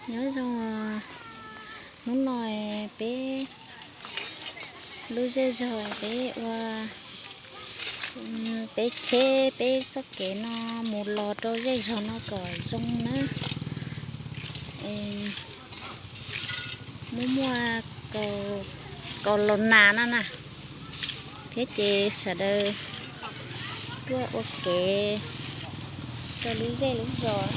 Nyob zoo, hnub no peb lub zej zog peb ua, peb cheb peb txoj kev no mus los rau zej zog no kom zoo na. Muaj muaj kaus los nas no na, thiab ces sawv daws tuaj ua kev rau lub zej lub zos.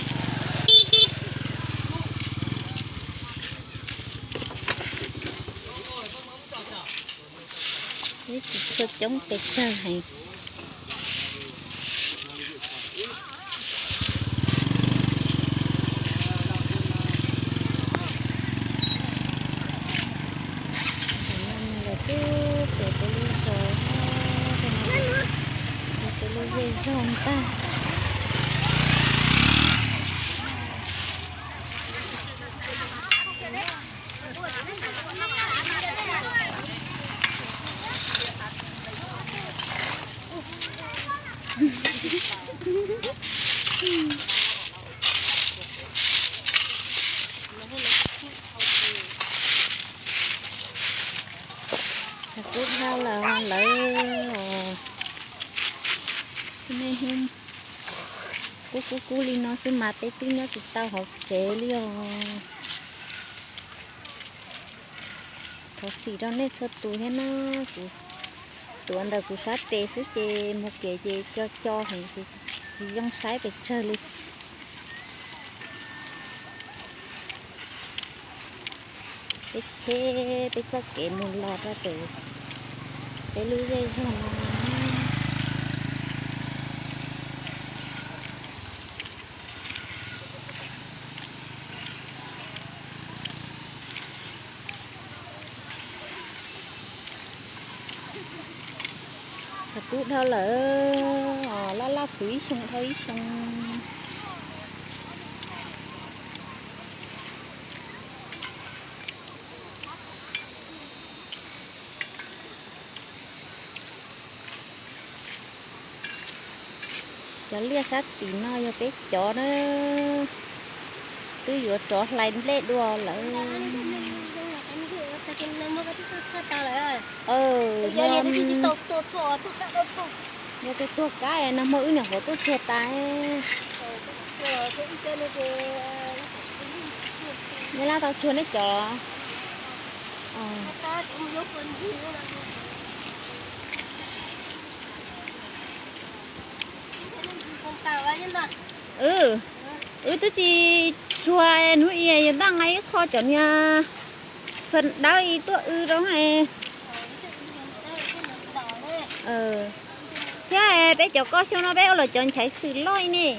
Ib tsis tshua coob pes tsawg heev. Lawv twb pem peb lub zos, peb lub zej zog ntag. Tshav kub dhau lawm lawm os. Nej, kub kub kub li no xwb mas peb twb nyob tsis tau hauv tsev li os. Thov txim rau nej txhua tus thiab na, kuv tuav ntawm kuv sab tes xwb ces mus kev ces co co heev ces tsis zoo saib pes tsawg li. Peb cheb peb txoj kev mus los rau pem peb lub zej zog no. Tshav kub dhau lawm os, laj laj khwv ib xyoo dhau ib xyoo. Cov liaj sab tim no yog peb cov na, twb yuav rov hlais nplej dua lawm. Yog tus tuag kab nag hmo wb niam qhuav tuaj tsuag tas. Nej lab tau tsuag nej cov los? Wb twb tsis tsuag hnub i yog ntaj nqa ib qho cov niag pha dawb i tuaj w rau. Thiab peb cov koj xyoo no peb ua lawm cov nchaiv xwm loj i ne.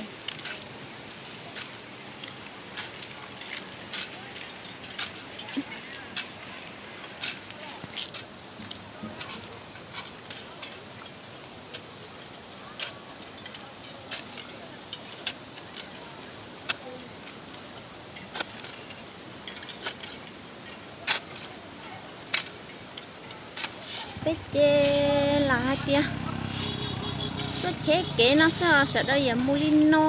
Peb ces lam hais tias tuaj cheb kev no xwb os, sawv daws yuav mus li no.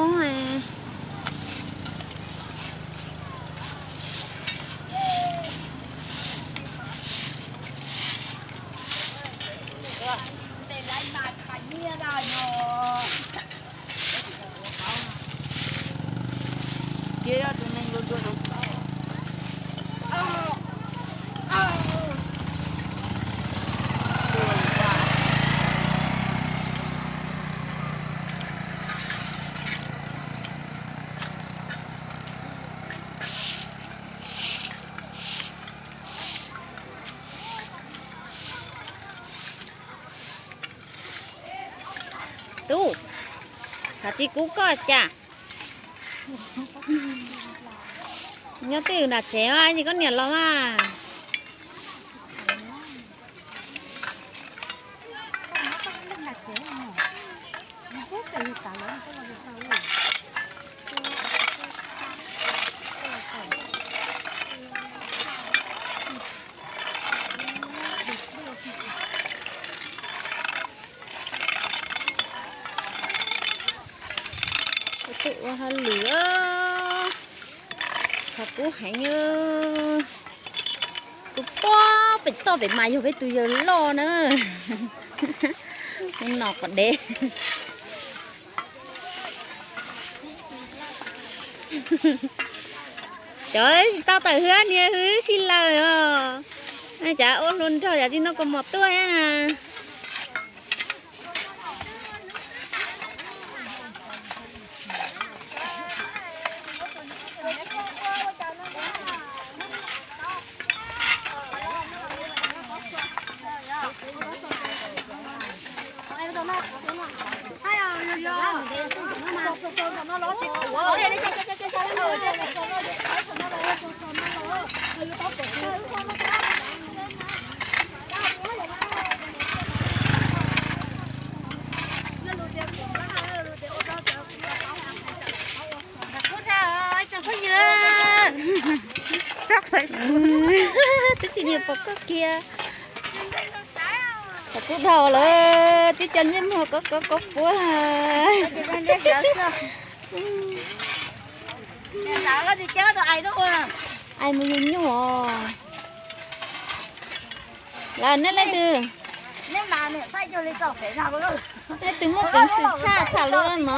Tub, xav tsis kub koj cas? Nyob twj ywm nram tsev mas, es koj niam los mas. Ua tuaj ua hauj lwm os. Qhov kub heev, kuv pom pem toj pem mas yog peb tus yawg loj na. Ub, no qhov dev. Cov tsis tau tawm hwb niag hwb sib laws os. Cov ua hluas nraug yam tsis noj kaus mom tuaj na. Twb tsis niam pom koj kiag. Qhov kub dhau lawm, twb cov ntsej muag kov kov kov puab. Ai mus nyuj nyuj os. Lawv, neb leej twg? Leej twg muaj peev xwm tshaj tham lus no?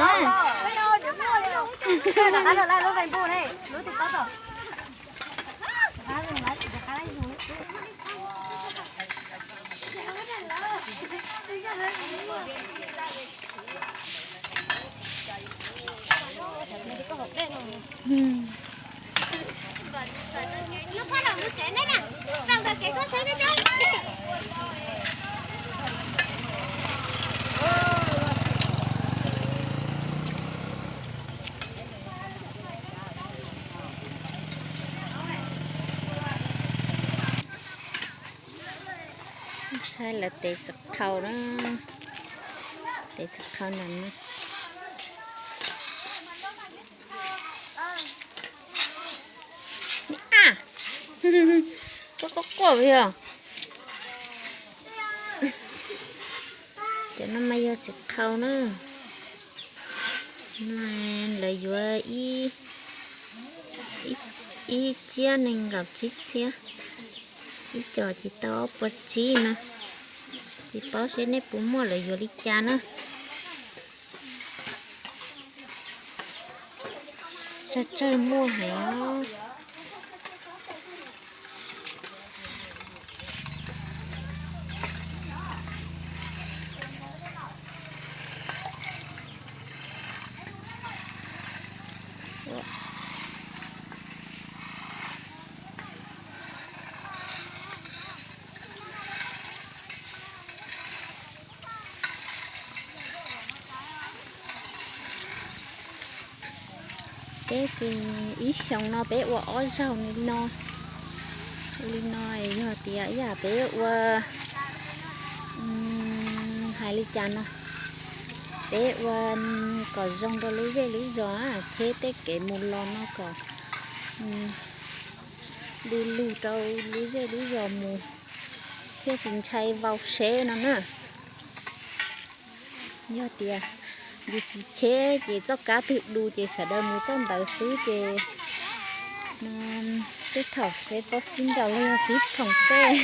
Saib lawv tev txiv qhau na, tev txiv qhau na. Koj quaj quaj yog. Cov no mas yog txiv qhau na. Lawv yuav ib tsiab nees nkaum tsib txhiab, ib co ces tau ob puas tsib na. Tsis paub seb neb puas muaj lawv yuav li cas na. Tsawg tsawg muaj heev. Peb ces ib xyoos no peb ua ob zaug li no. Ua li no yog tias ib yam peb ua hais li cas no, peb ua kom zoo rau lub zej lub zos, cheb tej kev mus los no kom du lug rau lub zej lub zos mus, thiaj tsis ntshai vau sev no na. Yog tias yus tsis cheb ces txoj kab twg du ces sawv daws mus txoj ntawd xwb ces twb thaum seb pob sib nraus los yog sib thoom tej.